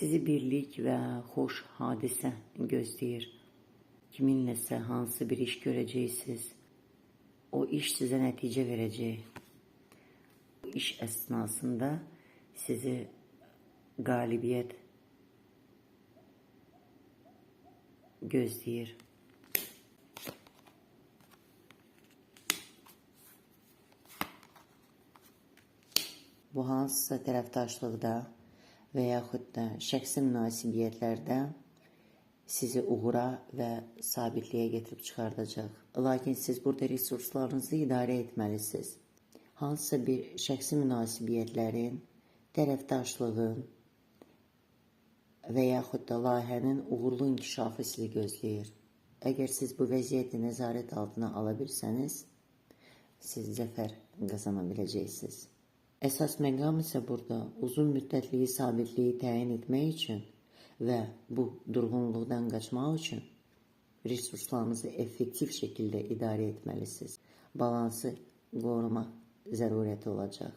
Sizi birlik və xoş hadisə gözləyir. Kiminləsə hansı bir iş görəcəksiniz. O iş sizə nəticə verəcək. İş əsnasında sizi qalibiyyət gözləyir. Bu hansısa tərəfdaşlıqda və yaxud da şəxsi münasibiyyətlərdə sizi uğura və sabitliyə getirib çıxardacaq. Lakin siz burada resurslarınızı idarə etməlisiniz. Hansısa bir şəxsi münasibiyyətlərin, tərəfdaşlığın və yaxud da layihənin uğurlu inkişafı sizi gözləyir. Əgər siz bu vəziyyəti nəzarət altına ala bilsəniz, siz zəfər qazana biləcəksiniz. Əsas məqam isə burada uzun müddətli sabitliyi təyin etmək üçün və bu durğunluqdan qaçmaq üçün resurslarınızı effektiv şəkildə idarə etməlisiniz. Balansı qorumaq zərurəti olacaq.